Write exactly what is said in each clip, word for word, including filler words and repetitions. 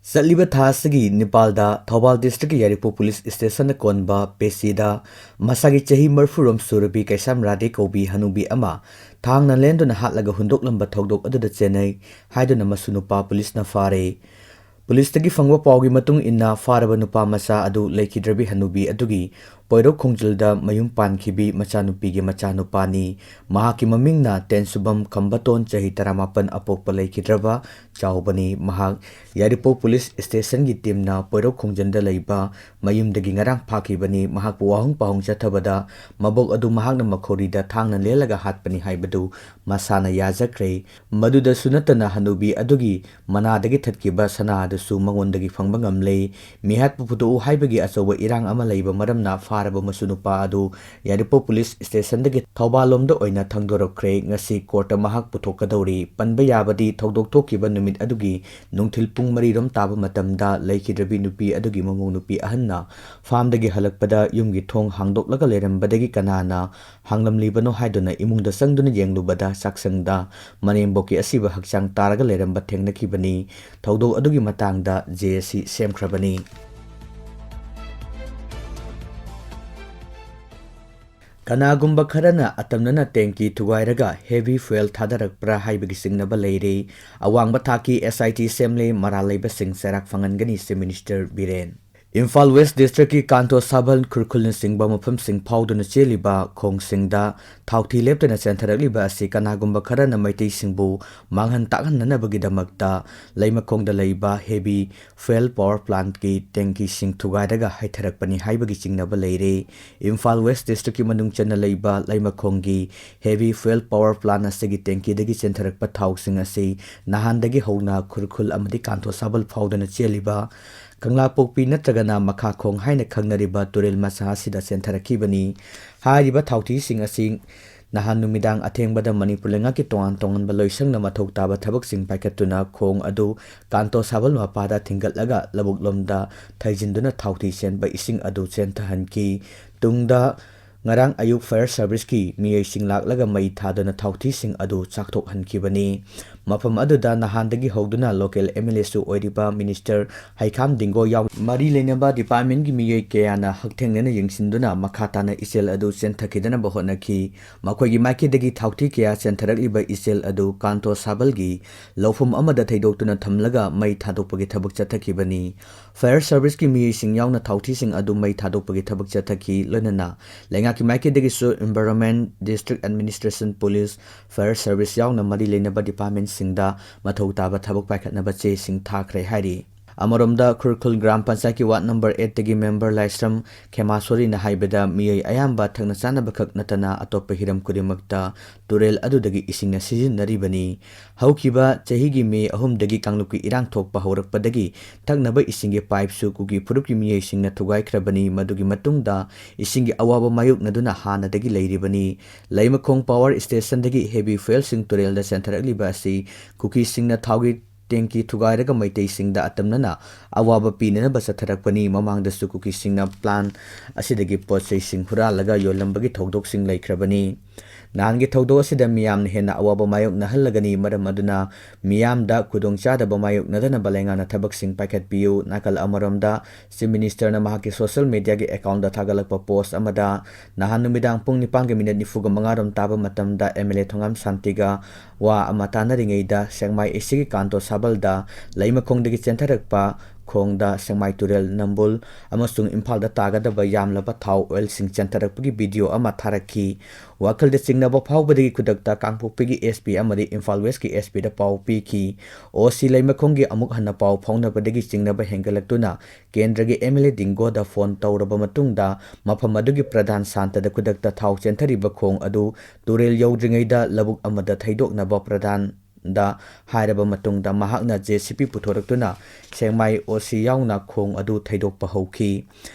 ꯆꯠꯂꯤꯕ ꯊꯥ ꯑꯁꯤꯒꯤ ꯅꯤꯄꯥꯜꯗ ꯊꯧꯕꯥꯜ ꯗꯤꯁꯇ꯭ꯔꯤꯛꯀꯤ ꯌꯥꯏꯔꯤꯄꯣꯛ ꯄꯨꯂꯤꯁ ꯁ꯭ꯇꯦꯁꯟꯅ ꯀꯣꯟꯕ ꯄꯦꯁꯤꯗ ꯃꯁꯥꯒꯤ ꯆꯍꯤ ꯃꯔꯤꯐꯨꯔꯣꯝ ꯁꯨꯔꯕꯤ ꯀꯩꯁꯥꯝ ꯔꯥꯙꯦ ꯀꯧꯕꯤ ꯍꯅꯨꯕꯤ ꯑꯃ ꯊꯥꯡꯅ ꯂꯦꯟꯗꯨꯅ ꯍꯥꯠꯂꯒ ꯍꯨꯟꯗꯣꯛꯂꯝꯕ ꯊꯧꯗꯣꯛ ꯑꯗꯨꯗ ꯆꯦꯟꯅꯩ ꯍꯥꯏꯗꯨꯅ ꯃꯁꯨ ꯅꯨꯄꯥ ꯄꯨꯂꯤꯁꯅ ꯐꯥꯔꯦ꯫ ꯄꯨꯂꯤꯁꯇꯒꯤ ꯐꯪꯕ ꯄꯥꯎꯒꯤ ꯃꯇꯨꯡ ꯏꯟꯅ, ꯐꯥꯔꯕ ꯅꯨꯄꯥ ꯃꯆꯥ ꯑꯗꯨ ꯂꯩꯈꯤꯗ꯭ꯔꯕꯤ ꯍꯅꯨꯕꯤ ꯑꯗꯨꯒꯤ ꯄꯣꯏꯔꯧ ꯈꯣꯡꯖꯤꯜꯗ ꯃꯌꯨꯝ ꯄꯥꯟꯈꯤꯕꯤ ꯃꯆꯥꯅꯨꯄꯤꯒꯤ ꯃꯆꯥꯅꯨꯄꯥꯅꯤ꯫ ꯃꯍꯥꯛꯀꯤ ꯃꯃꯤꯡꯅ ꯇꯦꯟꯁꯨꯕꯝ ꯈꯝꯕꯇꯣꯟ, ꯆꯍꯤ ꯇꯔꯥꯃꯥꯄꯟ, ꯑꯄꯣꯛꯄ ꯂꯩꯈꯤꯗ꯭ꯔꯕ ꯆꯥꯎꯕꯅꯤ꯫ ꯃꯍꯥꯛ ꯌꯥꯏꯔꯤꯄꯣꯛ ꯄꯨꯂꯤꯁ ꯁ꯭ꯇꯦꯁꯟꯒꯤ ꯇꯤꯝꯅ ꯄꯣꯏꯔꯧ ꯈꯣꯡꯖꯤꯟꯗ ꯂꯩꯕ ꯃꯌꯨꯝꯗꯒꯤ ꯉꯔꯥꯡ ꯐꯥꯈꯤꯕꯅꯤ꯫ ꯃꯍꯥꯛꯄꯨ ꯋꯥꯍꯪ ꯄꯥꯎꯍꯪ ꯆꯠꯊꯕꯗ ꯃꯕꯣꯛ ꯑꯗꯨ ꯃꯍꯥꯛꯅ ꯃꯈꯧꯔꯤꯗ ꯊꯥꯡꯅ ꯂꯦꯜꯂꯒ ꯍꯥꯠꯄꯅꯤ ꯍꯥꯏꯕꯗꯨ ꯃꯁꯥꯅ ꯌꯥꯖꯈ꯭ꯔꯦ꯫ ꯃꯗꯨꯗꯁꯨ ꯅꯠꯇꯅ ꯍꯅꯨꯕꯤ ꯑꯗꯨꯒꯤ ꯃꯅꯥꯗꯒꯤ ꯊꯠꯈꯤꯕ ꯁꯅꯥ ꯑꯗꯨꯁꯨ ꯃꯉꯣꯟꯗꯒꯤ ꯐꯪꯕ ꯉꯝꯂꯦ꯫ ꯃꯤꯍꯥꯠꯄꯨ ꯐꯨꯗꯣꯛꯎ ꯍꯥꯏꯕꯒꯤ ꯑꯆꯧꯕ ꯏꯔꯥꯡ ꯑꯃ ꯂꯩꯕ ꯃꯔꯝꯅ ꯐꯥꯔꯕ ꯃꯁꯨ ꯅꯨꯄꯥ ꯑꯗꯨ ꯌꯥꯏꯔꯤꯄꯣꯛ ꯄꯨꯂꯤꯁ ꯁ꯭ꯇꯦꯁꯟꯗꯒꯤ ꯊꯧꯕꯥꯜ ꯂꯣꯝꯗ ꯑꯣꯏꯅ ꯊꯥꯡꯗꯣꯔꯛꯈ꯭ꯔꯦ꯫ ꯉꯁꯤ ꯀꯣꯔꯠꯇ ꯃꯍꯥꯛ ꯄꯨꯊꯣꯛꯀꯗꯧꯔꯤ꯫ ꯄꯟꯕ ꯌꯥꯕꯗꯤ, ꯊꯧꯗꯣꯛ ꯊꯣꯛꯈꯤꯕ ꯅꯨꯃꯤꯠ ꯑꯗꯨꯒꯤ ꯅꯨꯡꯊꯤꯜ ꯄꯨꯡ ꯃꯔꯤꯔꯣꯝ ꯇꯥꯕ ꯃꯇꯝꯗ ꯂꯩꯈꯤꯗ꯭ꯔꯕꯤ ꯅꯨꯄꯤ ꯑꯗꯨꯒꯤ ꯃꯃꯧ ꯅꯨꯄꯤ ꯑꯍꯟꯅ ꯐꯥꯝꯗꯒꯤ ꯍꯜꯂꯛꯄꯗ ꯌꯨꯝꯒꯤ ꯊꯣꯡ ꯍꯥꯡꯗꯣꯛꯂꯒ ꯂꯩꯔꯝꯕꯗꯒꯤ ꯀꯅꯥꯅ ꯍꯥꯡꯂꯝꯂꯤꯕꯅꯣ ꯍꯥꯏꯗꯨꯅ ꯏꯃꯨꯡꯗ ꯆꯪꯗꯨꯅ ꯌꯦꯡꯂꯨꯕꯗ ꯆꯥꯛꯁꯪꯗ ꯃꯅꯦꯝꯕꯣꯛꯀꯤ ꯑꯁꯤꯕ ꯍꯛꯆꯥꯡ ꯇꯥꯔꯒ ꯂꯩꯔꯝꯕ ꯊꯦꯡꯅꯈꯤꯕꯅꯤ꯫ ꯊꯧꯗꯣꯛ ꯑꯗꯨꯒꯤ ꯃꯇꯥꯡꯗ ꯖꯦ ꯑꯦꯁ ꯁꯤ ꯁꯦꯝꯈ꯭ꯔꯕꯅꯤ꯫ ꯀꯅꯥꯒꯨꯝꯕ ꯈꯔꯅ ꯑꯇꯝꯅꯅ ꯇꯦꯡꯀꯤ ꯊꯨꯒꯥꯏꯔꯒ heavy fuel ꯊꯥꯗꯔꯛꯄ꯭ꯔꯥ ꯍꯥꯏꯕꯒꯤ ꯆꯤꯡꯅꯕ ꯂꯩꯔꯤ꯫ ꯑꯋꯥꯡꯕ ꯊꯥꯛꯀꯤ ꯑꯦꯁ ꯑꯥꯏ ꯇꯤ ꯁꯦꯝꯂꯦ, ꯃꯔꯥꯜ ꯂꯩꯕꯁꯤꯡ ꯆꯩꯔꯥꯛ ꯐꯪꯍꯟꯒꯅꯤ, Chief Minister Biren. Imphal west ꯗꯤꯁꯇ꯭ꯔꯤꯛꯀꯤ ꯀꯥꯟꯇꯣ ꯁꯥꯕꯜ, ꯈꯨꯔꯈꯨꯜꯅꯆꯤꯡꯕ ꯃꯐꯝꯁꯤꯡ ꯐꯥꯎꯗꯨꯅ ꯆꯦꯜꯂꯤꯕ ꯈꯣꯡꯁꯤꯡꯗ ꯊꯥꯎꯊꯤ ꯂꯦꯞꯇꯅ ꯆꯦꯟꯊꯔꯛꯂꯤꯕ ꯑꯁꯤ ꯀꯅꯥꯒꯨꯝꯕ ꯈꯔꯅ ꯃꯩꯇꯩꯁꯤꯡꯕꯨ ꯃꯥꯡꯍꯟ ꯇꯥꯛꯍꯟꯅꯅꯕꯒꯤꯗꯃꯛꯇ ꯂꯩꯃꯈꯣꯡꯗ ꯂꯩꯕ heavy fuel power plantꯀꯤ ꯇꯦꯡꯀꯤꯁꯤꯡ ꯊꯨꯒꯥꯏꯔꯒ ꯍꯩꯊꯔꯛꯄꯅꯤ ꯍꯥꯏꯕꯒꯤ ꯆꯤꯡꯅꯕ ꯂꯩꯔꯦ꯫ ꯏꯝꯐꯥꯜ ꯋꯦꯁ ꯗꯤꯁꯇ꯭ꯔꯤꯛꯀꯤ ꯃꯅꯨꯡ ꯆꯟꯅ ꯂꯩꯕ ꯂꯩꯃꯈꯣꯡꯒꯤ heavy fuel power plant ꯑꯁꯤꯒꯤ ꯇꯦꯡꯀꯤꯗꯒꯤ ꯆꯦꯟꯊꯔꯛꯄ ꯊꯥꯎꯁꯤꯡ ꯑꯁꯤ ꯅꯍꯥꯟꯗꯒꯤ ꯍꯧꯅ ꯈꯨꯔꯈꯨꯜ ꯑꯃꯗꯤ ꯀꯥꯟꯇꯣ ꯁꯥꯕꯜ ꯐꯥꯎꯗꯨꯅ ꯆꯦꯜꯂꯤꯕ ꯀꯪꯂꯥꯄꯣꯛꯄꯤ ꯅꯠꯇ꯭ꯔꯒꯅ ꯃꯈꯥꯈꯣꯡ ꯍꯥꯏꯅ ꯈꯪꯅꯔꯤꯕ ꯇꯨꯔꯦꯜ ꯃꯆꯥ ꯑꯁꯤꯗ ꯆꯦꯟꯊꯔꯛꯈꯤꯕꯅꯤ꯫ ꯍꯥꯏꯔꯤꯕ ꯊꯥꯎꯊꯤꯁꯤꯡ ꯑꯁꯤ ꯅꯍꯥꯟ ꯅꯨꯃꯤꯗꯥꯡ ꯑꯊꯦꯡꯕꯗ ꯃꯅꯤꯄꯨꯔ ꯂꯩꯉꯥꯛꯀꯤ ꯇꯣꯉꯥꯟ ꯇꯣꯉꯥꯟꯕ ꯂꯣꯏꯁꯪꯅ ꯃꯊꯧ ꯇꯥꯕ ꯊꯕꯛꯁꯤꯡ ꯄꯥꯏꯈꯠꯇꯨꯅ ꯈꯣꯡ ꯑꯗꯨ ꯀꯥꯟꯇꯣ ꯁꯥꯕꯜ ꯃꯄꯥꯗ ꯊꯤꯡꯒꯠꯂꯒ ꯂꯧꯕꯨꯛꯂꯣꯝꯗ ꯊꯩꯖꯤꯟꯗꯨꯅ ꯊꯥꯎꯊꯤ ꯆꯦꯟꯕ ꯏꯁꯤꯡ ꯑꯗꯨ ꯆꯦꯟꯊꯍꯟꯈꯤ꯫ ꯇꯨꯡꯗ ꯉꯔꯥꯡ ꯑꯌꯨꯛ fire serviceꯀꯤ ꯃꯤꯑꯣꯏꯁꯤꯡ ꯂꯥꯛꯂꯒ ꯃꯩ ꯊꯥꯗꯨꯅ ꯊꯥꯎꯊꯤꯁꯤꯡ ꯑꯗꯨ ꯆꯥꯛꯊꯣꯛꯍꯟꯈꯤꯕꯅꯤ꯫ ꯃꯐꯝ ꯑꯗꯨꯗ ꯅꯍꯥꯟꯗꯒꯤ ꯍꯧꯗꯨꯅ local MLAꯁꯨ ꯑꯣꯏꯔꯤꯕ Minister ꯍꯩꯈꯥꯝ ꯗꯤꯡꯒꯣ ꯌꯥꯎꯅ ꯃꯔꯤ ꯂꯩꯅꯕ departmentꯀꯤ ꯃꯤꯑꯣꯏ ꯀꯌꯥꯅ ꯍꯛꯊꯦꯡꯅꯅ ꯌꯦꯡꯁꯤꯟꯗꯨꯅ ꯃꯈꯥ ꯇꯥꯅ ꯏꯆꯦꯜ ꯑꯗꯨ ꯆꯦꯟꯊꯈꯤꯗꯅꯕ ꯍꯣꯠꯅꯈꯤ꯫ ꯃꯈꯣꯏꯒꯤ ꯃꯥꯏꯀꯩꯗꯒꯤ ꯊꯥꯎꯊꯤ ꯀꯌꯥ ꯆꯦꯟꯊꯔꯛꯂꯤꯕ ꯏꯆꯦꯜ ꯑꯗꯨ ꯀꯥꯟꯇꯣ ꯁꯥꯕꯜꯒꯤ ꯂꯧꯐꯝ ꯑꯃꯗ ꯊꯩꯗꯣꯛꯇꯨꯅ ꯊꯝꯂꯒ ꯃꯩ ꯊꯥꯗꯣꯛꯄꯒꯤ ꯊꯕꯛ ꯆꯠꯊꯈꯤꯕꯅꯤ꯫ Fire serviceꯀꯤ ꯃꯤꯑꯣꯏꯁꯤꯡ ꯌꯥꯎꯅ ꯊꯥꯎꯊꯤꯁꯤꯡ ꯑꯗꯨ ꯃꯩ ꯊꯥꯗꯣꯛꯄꯒꯤ ꯊꯕꯛ ꯆꯠꯊꯈꯤ꯫ ꯂꯣꯏꯅꯅ ꯂꯩꯉꯥꯛꯀꯤ ꯃꯥꯏꯀꯩꯗꯒꯤꯁꯨ Environment, District Administration, Police, Fire Service ꯌꯥꯎꯅ ꯃꯔꯤ ꯂꯩꯅꯕ departmentꯁꯤꯡꯗ ꯃꯊꯧ ꯇꯥꯕ ꯊꯕꯛ ꯄꯥꯏꯈꯠꯅꯕ ꯆꯦꯁꯤꯡ ꯊꯥꯈ꯭ꯔꯦ ꯍꯥꯏꯔꯤ꯫ ꯑꯃꯔꯣꯝꯗ ꯈꯨꯔꯈꯨꯜ ꯒ꯭ꯔꯥꯝ ꯄꯟꯆꯥꯌꯠꯀꯤ ward number eightꯇꯒꯤ member ꯂꯥꯏꯁ꯭ꯔꯝ ꯈꯦꯃꯥꯁꯣꯔꯤꯅ ꯍꯥꯏꯕꯗ, ꯃꯤꯑꯣꯏ ꯑꯌꯥꯝꯕ ꯊꯛꯅ ꯆꯥꯅꯕ ꯈꯛ ꯅꯠꯇꯅ ꯑꯇꯣꯞꯄ ꯍꯤꯔꯝ ꯈꯨꯗꯤꯡꯃꯛꯇ ꯇꯨꯔꯦꯜ ꯑꯗꯨꯗꯒꯤ ꯏꯁꯤꯡꯅ ꯁꯤꯖꯤꯟꯅꯔꯤꯕꯅꯤ꯫ ꯍꯧꯈꯤꯕ ꯆꯍꯤꯒꯤ ꯃꯦ ꯑꯍꯨꯝꯗꯒꯤ ꯀꯥꯡꯂꯨꯞꯀꯤ ꯏꯔꯥꯡ ꯊꯣꯛꯄ ꯍꯧꯔꯛꯄꯗꯒꯤ ꯊꯛꯅꯕ ꯏꯁꯤꯡꯒꯤ pipeꯁꯨ ꯀꯨꯀꯤ ꯐꯨꯔꯨꯞꯀꯤ ꯃꯤꯑꯣꯏꯁꯤꯡꯅ ꯊꯨꯒꯥꯏꯈ꯭ꯔꯕꯅꯤ꯫ ꯃꯗꯨꯒꯤ ꯃꯇꯨꯡꯗ ꯏꯁꯤꯡꯒꯤ ꯑꯋꯥꯕ ꯃꯥꯌꯣꯛꯅꯗꯨꯅ ꯍꯥꯟꯅꯗꯒꯤ ꯂꯩꯔꯤꯕꯅꯤ꯫ ꯂꯩꯃꯈꯣꯡ power stationꯗꯒꯤ heavy fuelꯁꯤꯡ ꯇꯨꯔꯦꯜꯗ ꯆꯦꯟꯊꯔꯛꯂꯤꯕ ꯑꯁꯤ ꯀꯨꯀꯤꯁꯤꯡꯅ ꯊꯥꯎꯒꯤ tanki ꯊꯨꯒꯥꯏꯔꯒ ꯃꯩꯇꯩꯁꯤꯡꯗ ꯑꯇꯝꯅꯅ ꯑꯋꯥꯕ ꯄꯤꯅꯅꯕ ꯆꯠꯊꯔꯛꯄꯅꯤ꯫ ꯃꯃꯥꯡꯗꯁꯨ ꯀꯨꯀꯤꯁꯤꯡꯅ plant ꯑꯁꯤꯗꯒꯤ ꯄꯣꯠ ꯆꯩꯁꯤꯡ ꯍꯨꯔꯥꯜꯂꯒ ꯌꯣꯜꯂꯝꯕꯒꯤ ꯊꯧꯗꯣꯛꯁꯤꯡ ꯂꯩꯈ꯭ꯔꯕꯅꯤ꯫ ꯅꯍꯥꯟꯒꯤ ꯊꯧꯗꯣꯛ ꯑꯁꯤꯗ ꯃꯤꯌꯥꯝꯅ ꯍꯦꯟꯅ ꯑꯋꯥꯕ ꯃꯥꯌꯣꯛꯅꯍꯜꯂꯒꯅꯤ꯫ ꯃꯔꯝ ꯑꯗꯨꯅ ꯃꯤꯌꯥꯝꯗ ꯈꯨꯗꯣꯡꯆꯥꯗꯕ ꯃꯥꯌꯣꯛꯅꯗꯅꯕ ꯂꯩꯉꯥꯛꯅ ꯊꯕꯛꯁꯤꯡ ꯄꯥꯏꯈꯠꯄꯤꯌꯨ꯫ ꯅꯥꯀꯜ ꯑꯃꯔꯣꯝꯗ, Chief Ministerꯅ ꯃꯍꯥꯛꯀꯤ social mediaꯒꯤ accountꯗ ꯊꯥꯒꯠꯂꯛꯄ post ꯑꯃꯗ, ꯅꯍꯥꯟ ꯅꯨꯃꯤꯗꯥꯡ ꯄꯨꯡ ꯅꯤꯄꯥꯟꯒ minute ꯅꯤꯐꯨꯒ ꯃꯉꯥ ꯔꯣꯝ ꯇꯥꯕ ꯃꯇꯝꯗ MLA ꯊꯣꯉꯥꯝ ꯁꯥꯟꯇꯤꯒ ꯋꯥ ꯑꯃ ꯇꯥꯅꯔꯤꯉꯩꯗ, ꯁꯦꯛꯃꯥꯏ ACꯒꯤ ꯀꯥꯟꯇꯣ ꯁꯥꯕꯜꯗ ꯂꯩꯃꯈꯣꯡꯗꯒꯤ ꯆꯦꯟꯊꯔꯛꯄ ꯈꯣꯡꯗ ꯁꯦꯛꯃꯥꯏ ꯇꯨꯔꯦꯜ, ꯅꯝꯕꯨꯜ ꯑꯃꯁꯨꯡ ꯏꯝꯐꯥꯜꯗ ꯇꯥꯒꯗꯕ ꯌꯥꯝꯂꯕ ꯊꯥꯎ oilꯁꯤꯡ ꯆꯦꯟꯊꯔꯛꯄꯒꯤ video ꯑꯃ ꯊꯥꯔꯛꯈꯤ꯫ ꯋꯥꯈꯜꯗ ꯆꯤꯡꯅꯕ ꯐꯥꯎꯕꯗꯒꯤ ꯈꯨꯗꯛꯇ ꯀꯥꯡꯄꯣꯛꯄꯤꯒꯤ SP ꯑꯃꯗꯤ ꯏꯝꯐꯥꯜ Westꯀꯤ SPꯗ ꯄꯥꯎ ꯄꯤꯈꯤ꯫ OC ꯂꯩꯃꯈꯣꯡꯒꯤ ꯑꯃꯨꯛ ꯍꯟꯅ ꯄꯥꯎ ꯐꯥꯎꯅꯕꯗꯒꯤ ꯆꯤꯡꯅꯕ ꯍꯦꯟꯒꯠꯂꯛꯇꯨꯅ ꯀꯦꯟꯗ꯭ꯔꯒꯤ MLA ꯗꯤꯡꯒꯣꯗ phone ꯇꯧꯔꯕ ꯃꯇꯨꯡꯗ ꯃꯐꯝ ꯑꯗꯨꯒꯤ ꯄ꯭ꯔꯙꯥꯟ ꯁꯥꯟꯇꯗ ꯈꯨꯗꯛꯇ ꯊꯥꯎ ꯆꯦꯟꯊꯔꯤꯕ ꯈꯣꯡ ꯑꯗꯨ ꯇꯨꯔꯦꯜ ꯌꯧꯗ꯭ꯔꯤꯉꯩꯗ ꯂꯧꯕꯨꯛ ꯑꯃꯗ ꯊꯩꯗꯣꯛꯅꯕ ꯄ꯭ꯔꯙꯥꯟꯗ ꯍꯥꯏꯔꯕ ꯃꯇꯨꯡꯗ ꯃꯍꯥꯛꯅ JCB ꯄꯨꯊꯣꯔꯛꯇꯨꯅ ꯁꯦꯛꯃꯥꯏ OC ꯌꯥꯎꯅ ꯈꯣꯡ ꯑꯗꯨ ꯊꯩꯗꯣꯛꯄ ꯍꯧꯈꯤ꯫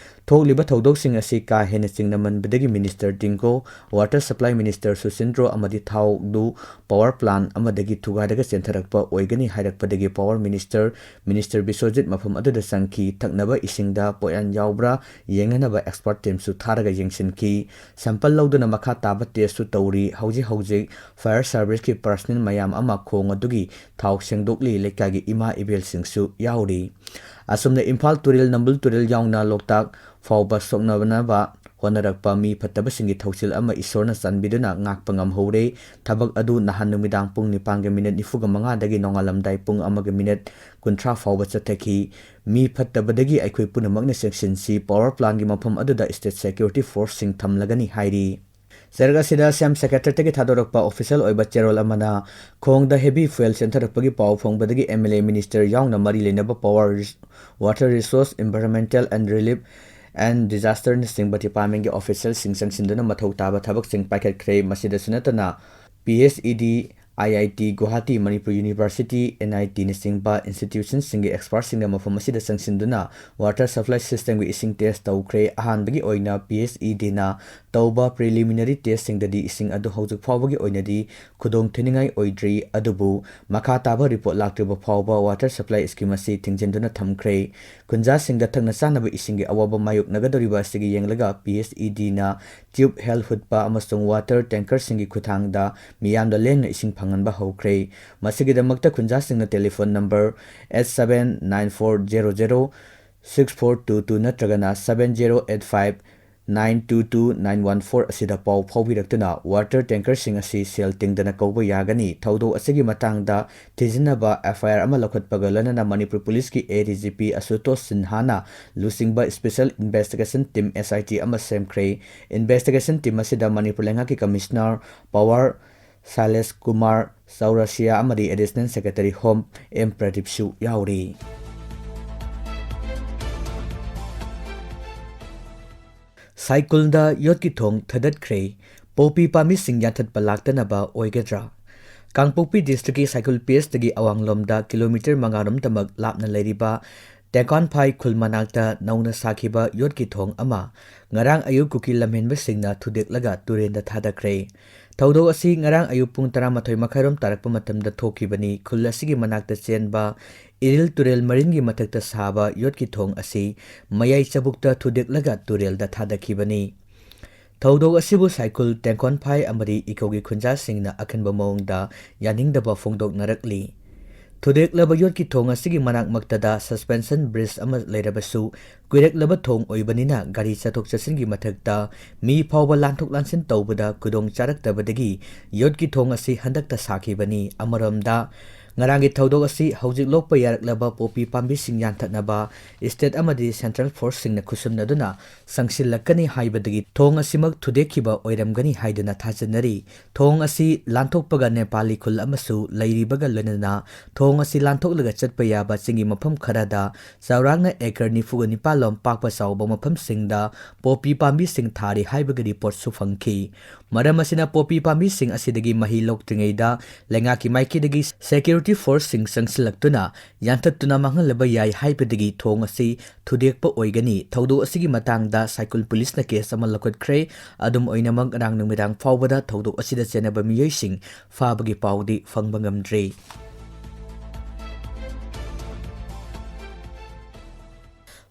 ꯊꯣꯛꯂꯤꯕ ꯊꯧꯗꯣꯛꯁꯤꯡ ꯑꯁꯤ ꯀꯥ ꯍꯦꯟꯅ ꯆꯤꯡꯅꯃꯟꯕꯗꯒꯤ Minister ꯇꯤꯡꯒꯣ, Water Supply Minister ꯁꯨꯁꯤꯟꯗ꯭ꯔꯣ ꯑꯃꯗꯤ ꯊꯥꯎꯗꯨ power plant ꯑꯃꯗꯒꯤ ꯊꯨꯒꯥꯏꯔꯒ ꯆꯦꯟꯊꯔꯛꯄ ꯑꯣꯏꯒꯅꯤ ꯍꯥꯏꯔꯛꯄꯗꯒꯤ Power Minister, Minister ꯕꯤꯁ꯭ꯋꯖꯤꯠ ꯃꯐꯝ ꯑꯗꯨꯗ ꯆꯪꯈꯤ꯫ ꯊꯛꯅꯕ ꯏꯁꯤꯡꯗ ꯄꯣꯠꯌꯥꯟ ꯌꯥꯎꯕ꯭ꯔꯥ ꯌꯦꯡꯅꯅꯕ expert teamꯁꯨ ꯊꯥꯔꯒ ꯌꯦꯡꯁꯤꯟꯈꯤ꯫ Sample ꯂꯧꯗꯨꯅ ꯃꯈꯥ ꯇꯥꯕ testꯁꯨ ꯇꯧꯔꯤ꯫ ꯍꯧꯖꯤꯛ ꯍꯧꯖꯤꯛ fire serviceꯀꯤ personnel ꯃꯌꯥꯝ ꯑꯃ ꯈꯣꯡ ꯑꯗꯨꯒꯤ ꯊꯥꯎ ꯁꯦꯡꯗꯣꯛꯂꯤ꯫ ꯂꯩꯀꯥꯏꯒꯤ ꯏꯃꯥ ꯏꯕꯦꯜꯁꯤꯡꯁꯨ ꯌꯥꯎꯔꯤ꯫ ꯑꯁꯨꯝꯅ ꯏꯝꯐꯥꯜ ꯇꯨꯔꯦꯜ, ꯅꯝꯕꯨꯜ ꯇꯨꯔꯦꯜ ꯌꯥꯎꯅ ꯂꯣꯛꯇꯥꯛ ꯐꯥꯎꯕ ꯁꯣꯛꯅꯅꯕ ꯍꯣꯠꯅꯔꯛꯄ ꯃꯤ ꯐꯠꯇꯕꯁꯤꯡꯒꯤ ꯊꯧꯁꯤꯜ ꯑꯃ ꯏꯁꯣꯔꯅ ꯆꯥꯟꯕꯤꯗꯨꯅ ꯉꯥꯛꯄ ꯉꯝꯍꯧꯔꯦ꯫ ꯊꯕꯛ ꯑꯗꯨ ꯅꯍꯥꯟ ꯅꯨꯃꯤꯗꯥꯡ ꯄꯨꯡ ꯅꯤꯄꯥꯟꯒ ꯃꯤꯅꯤꯠ ꯅꯤꯐꯨꯒ ꯃꯉꯥꯗꯒꯤ ꯅꯣꯡꯉꯥꯜꯂꯝꯗꯥꯏ ꯄꯨꯡ ꯑꯃꯒ ꯃꯤꯅꯤꯠ ꯀꯨꯟꯊ꯭ꯔꯥ ꯐꯥꯎꯕ ꯆꯠꯊꯈꯤ꯫ ꯃꯤ ꯐꯠꯇꯕꯗꯒꯤ ꯑꯩꯈꯣꯏ ꯄꯨꯝꯅꯃꯛꯅ ꯆꯦꯛꯁꯤꯟꯁꯤ꯫ Power plantꯀꯤ ꯃꯐꯝ ꯑꯗꯨꯗ state security forceꯁꯤꯡ ꯊꯝꯂꯒꯅꯤ ꯍꯥꯏꯔꯤ꯫ ꯆꯔꯛ ꯑꯁꯤꯗ ꯁꯤꯑꯦꯝ Secretariatꯇꯒꯤ ꯊꯥꯗꯣꯔꯛꯄ official ꯑꯣꯏꯕ ꯆꯦꯔꯣꯜ ꯑꯃꯅ ꯈꯣꯡꯗ heavy fuel ꯆꯦꯟꯊꯔꯛꯄꯒꯤ ꯄꯥꯎ ꯐꯪꯕꯗꯒꯤ MLA, minister ꯌꯥꯎꯅ ꯃꯔꯤ ꯂꯩꯅꯕ power, water resource, environmental and relief and disasterꯅꯆꯤꯡꯕ departmentꯀꯤ officialꯁꯤꯡ ꯆꯪꯁꯤꯟꯗꯨꯅ ꯃꯊꯧ ꯇꯥꯕ ꯊꯕꯛꯁꯤꯡ ꯄꯥꯏꯈꯠꯈ꯭ꯔꯦ꯫ ꯃꯁꯤꯗꯁꯨ ꯅꯠꯇꯅ PHED, IIT Guwahati, Manipur University, NITꯅꯆꯤꯡꯕ institutionꯁꯤꯡꯒꯤ expertꯁꯤꯡꯅ ꯃꯐꯝ ꯑꯁꯤꯗ ꯆꯪꯁꯤꯟꯗꯨꯅ water supply systemꯒꯤ ꯏꯁꯤꯡ test ꯇꯧꯈ꯭ꯔꯦ꯫ ꯑꯍꯥꯟꯕꯒꯤ ꯑꯣꯏꯅ PHEDꯅ ꯇꯧꯕ preliminary testꯁꯤꯡꯗꯗꯤ ꯏꯁꯤꯡ ꯑꯗꯨ ꯍꯧꯖꯤꯛ ꯐꯥꯎꯕꯒꯤ ꯑꯣꯏꯅꯗꯤ ꯈꯨꯗꯣꯡ ꯊꯤꯅꯤꯡꯉꯥꯏ ꯑꯣꯏꯗ꯭ꯔꯤ, ꯑꯗꯨꯕꯨ ꯃꯈꯥ ꯇꯥꯕ report ꯂꯥꯛꯇ꯭ꯔꯤꯕ ꯐꯥꯎꯕ water supply scheme ꯑꯁꯤ ꯊꯤꯡꯖꯤꯟꯗꯨꯅ ꯊꯝꯈ꯭ꯔꯦ꯫ ꯈꯨꯟꯖꯥꯁꯤꯡꯗ ꯊꯛꯅ ꯆꯥꯅꯕ ꯏꯁꯤꯡꯒꯤ ꯑꯋꯥꯕ ꯃꯥꯌꯣꯛꯅꯒꯗꯧꯔꯤꯕ ꯑꯁꯤꯒꯤ ꯌꯦꯡꯂꯒ PHEDꯅ tube well ꯍꯨꯠꯄ ꯑꯃꯁꯨꯡ water tankerꯁꯤꯡꯒꯤ ꯈꯨꯠꯊꯥꯡꯗ ꯃꯤꯌꯥꯝꯗ ꯂꯦꯝꯅ ꯏꯁꯤꯡ ꯐꯪꯍꯟꯕ ꯍꯧꯈ꯭ꯔꯦ꯫ ꯃꯁꯤꯒꯤꯗꯃꯛꯇ ꯈꯨꯟꯖꯥꯁꯤꯡꯅ telephone number eight seven nine four zero zero six four two two ꯅꯠꯇ꯭ꯔꯒꯅ seven zero eight five nine two two nine one four ꯑꯁꯤꯗ ꯄꯥꯎ ꯐꯥꯎꯕꯤꯔꯛꯇꯨꯅ water tankerꯁꯤꯡ ꯑꯁꯤ ꯁꯦꯜ ꯇꯤꯡꯗꯅ ꯀꯧꯕ ꯌꯥꯒꯅꯤ꯫ ꯊꯧꯗꯣꯛ ꯑꯁꯤꯒꯤ ꯃꯇꯥꯡꯗ ꯊꯤꯖꯤꯟꯅꯕ FIR ꯑꯃ ꯂꯧꯈꯠꯄꯒ ꯂꯣꯏꯅꯅ ꯃꯅꯤꯄꯨꯔ ꯄꯨꯂꯤꯁꯀꯤ ADGP ꯑꯁꯨꯇꯣꯁ ꯁꯤꯟꯍꯥꯅ ꯂꯨꯆꯤꯡꯕ special investigation team, SIT, ꯑꯃ ꯁꯦꯝꯈ꯭ꯔꯦ꯫ Investigation team ꯑꯁꯤꯗ ꯃꯅꯤꯄꯨꯔ ꯂꯩꯉꯥꯛꯀꯤ Commissioner Power ꯁꯥꯏꯂꯦꯁ ꯀꯨꯃꯥꯔ ꯆꯧꯔꯁꯤꯌꯥ ꯑꯃꯗꯤ Additional Secretary Home ꯑꯦꯝ ꯄ꯭ꯔꯗꯤꯞꯁꯨ ꯌꯥꯎꯔꯤ꯫ ꯁꯥꯏꯀꯨꯜꯗ ꯌꯣꯠꯀꯤ ꯊꯣꯡ ꯊꯗꯠꯈ꯭ꯔꯦ꯫ ꯄꯣꯄꯤ ꯄꯥꯝꯕꯤꯁꯤꯡ ꯌꯥꯟꯊꯠꯄ ꯂꯥꯛꯇꯅꯕ ꯑꯣꯏꯒꯗ꯭ꯔꯥ? ꯀꯥꯡꯄꯣꯛꯄꯤ districtꯀꯤ ꯁꯥꯏꯀꯨꯜ ꯄꯦꯁꯇꯒꯤ ꯑꯋꯥꯡꯂꯣꯝꯗ kilometre ꯃꯉꯥꯔꯣꯝꯇꯃꯛ ꯂꯥꯞꯅ ꯂꯩꯔꯤꯕ ꯇꯦꯡꯀꯣꯟꯐꯥꯏ ꯈꯨꯜ ꯃꯅꯥꯛꯇ ꯅꯧꯅ ꯁꯥꯈꯤꯕ ꯌꯣꯠꯀꯤ ꯊꯣꯡ ꯑꯃ ꯉꯔꯥꯡ ꯑꯌꯨꯛ ꯀꯨꯀꯤ ꯂꯝꯍꯦꯟꯕꯁꯤꯡꯅ ꯊꯨꯗꯦꯛꯂꯒ ꯇꯨꯔꯦꯟꯗ ꯊꯥꯗꯈ꯭ꯔꯦ꯫ ꯊꯧꯗꯣꯛ ꯑꯁꯤ ꯉꯔꯥꯡ ꯑꯌꯨꯛ ꯄꯨꯡ ꯇꯔꯥꯃꯥꯊꯣꯏ ꯃꯈꯥꯏꯔꯣꯝ ꯇꯥꯔꯛꯄ ꯃꯇꯝꯗ ꯊꯣꯛꯈꯤꯕꯅꯤ꯫ ꯈꯨꯜ ꯑꯁꯤꯒꯤ ꯃꯅꯥꯛꯇ ꯆꯦꯟꯕ ꯏꯔꯤꯜ ꯇꯨꯔꯦꯜ ꯃꯔꯤꯟꯒꯤ ꯃꯊꯛꯇ ꯁꯥꯕ ꯌꯣꯠꯀꯤ ꯊꯣꯡ ꯑꯁꯤ ꯃꯌꯥꯏ ꯆꯕꯨꯛꯇ ꯊꯨꯗꯦꯛꯂꯒ ꯇꯨꯔꯦꯜꯗ ꯊꯥꯗꯈꯤꯕꯅꯤ꯫ ꯊꯧꯗꯣꯛ ꯑꯁꯤꯕꯨ ꯁꯥꯏꯈꯨꯜ, ꯇꯦꯡꯀꯣꯟꯐꯥꯏ ꯑꯃꯗꯤ ꯏꯀꯧꯒꯤ ꯈꯨꯟꯖꯥꯁꯤꯡꯅ ꯑꯈꯟꯕ ꯃꯑꯣꯡꯗ ꯌꯥꯅꯤꯡꯗꯕ ꯐꯣꯡꯗꯣꯛꯅꯔꯛꯂꯤ꯫ ꯊꯨꯗꯦꯛꯂꯕ ꯌꯣꯠꯀꯤ ꯊꯣꯡ ꯑꯁꯤꯒꯤ ꯃꯅꯥꯛꯃꯛꯇꯗ suspension bridge ꯑꯃ ꯂꯩꯔꯕꯁꯨ, ꯀꯨꯏꯔꯛꯂꯕ ꯊꯣꯡ ꯑꯣꯏꯕꯅꯤꯅ ꯒꯥꯔꯤ ꯆꯠꯊꯣꯛ ꯆꯠꯁꯤꯟꯒꯤ ꯃꯊꯛꯇ ꯃꯤ ꯐꯥꯎꯕ ꯂꯥꯟꯊꯣꯛ ꯂꯥꯟꯁꯤꯟ ꯇꯧꯕꯗ ꯈꯨꯗꯣꯡ ꯆꯥꯔꯛꯇꯕꯗꯒꯤ ꯌꯣꯠꯀꯤ ꯊꯣꯡ ꯑꯁꯤ ꯍꯟꯗꯛꯇ ꯁꯥꯈꯤꯕꯅꯤ꯫ ꯑꯃꯔꯣꯝꯗ, ꯉꯔꯥꯡꯒꯤ ꯊꯧꯗꯣꯛ ꯑꯁꯤ ꯍꯧꯖꯤꯛ ꯂꯣꯛꯄ ꯌꯥꯔꯛꯂꯕ ꯄꯣꯄꯤ ꯄꯥꯝꯕꯤꯁꯤꯡ ꯌꯥꯟꯊꯠꯅꯕ state ꯑꯃꯗꯤ central forceꯁꯤꯡꯅ ꯈꯨꯠꯁꯝꯅꯗꯨꯅ ꯆꯪꯁꯤꯜꯂꯛꯀꯅꯤ ꯍꯥꯏꯕꯗꯒꯤ ꯊꯣꯡ ꯑꯁꯤꯃꯛ ꯊꯨꯗꯦꯛꯈꯤꯕ ꯑꯣꯏꯔꯝꯒꯅꯤ ꯍꯥꯏꯗꯨꯅ ꯊꯥꯖꯅꯔꯤ꯫ ꯊꯣꯡ ꯑꯁꯤ ꯂꯥꯟꯊꯣꯛꯄꯒ ꯅꯦꯄꯥꯂꯤ ꯈꯨꯜ ꯑꯃꯁꯨ ꯂꯩꯔꯤꯕꯒ ꯂꯣꯏꯅꯅ ꯊꯣꯡ ꯑꯁꯤ ꯂꯥꯟꯊꯣꯛꯂꯒ ꯆꯠꯄ ꯌꯥꯕ ꯆꯤꯡꯒꯤ ꯃꯐꯝ ꯈꯔꯗ ꯆꯥꯎꯔꯥꯛꯅ acre ꯅꯤꯐꯨꯒ ꯅꯤꯄꯥꯜ ꯂꯣꯝ ꯄꯥꯛꯄ ꯆꯥꯎꯕ ꯃꯐꯝꯁꯤꯡꯗ ꯄꯣꯄꯤ ꯄꯥꯝꯕꯤꯁꯤꯡ ꯊꯥꯔꯤ ꯍꯥꯏꯕꯒꯤ reportꯁꯨ ꯐꯪꯈꯤ꯫ ꯃꯔꯝ ꯑꯁꯤꯅ ꯄꯣꯄꯤ ꯄꯥꯝꯕꯤꯁꯤꯡ ꯑꯁꯤꯗꯒꯤ ꯃꯍꯩ ꯂꯣꯛꯇ꯭ꯔꯤꯉꯩꯗ ꯂꯩꯉꯥꯛꯀꯤ ꯃꯥꯏꯀꯩꯗꯒꯤ security forceꯁꯤꯡ ꯆꯪꯁꯤꯜꯂꯛꯇꯨꯅ ꯌꯥꯟꯊꯠꯇꯨꯅ ꯃꯥꯡꯍꯜꯂꯕ ꯌꯥꯏ ꯍꯥꯏꯕꯗꯒꯤ ꯊꯣꯡ ꯑꯁꯤ ꯊꯨꯗꯦꯛꯄ ꯑꯣꯏꯒꯅꯤ꯫ ꯊꯧꯗꯣꯛ ꯑꯁꯤꯒꯤ ꯃꯇꯥꯡꯗ ꯁꯥꯏꯀꯨꯜ ꯄꯨꯂꯤꯁꯅ case ꯑꯃ ꯂꯧꯈꯠꯈ꯭ꯔꯦ꯫ ꯑꯗꯨꯝ ꯑꯣꯏꯅꯃꯛ, ꯉꯔꯥꯡ ꯅꯨꯃꯤꯗꯥꯡ ꯐꯥꯎꯕꯗ ꯊꯧꯗꯣꯛ ꯑꯁꯤꯗ ꯆꯦꯟꯅꯕ ꯃꯤꯑꯣꯏꯁꯤꯡ ꯐꯥꯕꯒꯤ ꯄꯥꯎꯗꯤ ꯐꯪꯕ ꯉꯝꯗ꯭ꯔꯤ꯫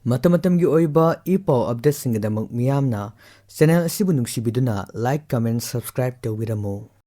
ꯃꯇꯝ ꯃꯇꯝꯒꯤ ꯑꯣꯏꯕ ꯏ ꯄꯥꯎ updateꯁꯤꯡꯒꯤꯗꯃꯛ ꯃꯤꯌꯥꯝꯅ channel ꯑꯁꯤꯕꯨ ꯅꯨꯡꯁꯤꯕꯤꯗꯨꯅ like, comment, subscribe ꯇꯧꯕꯤꯔꯝꯃꯨ꯫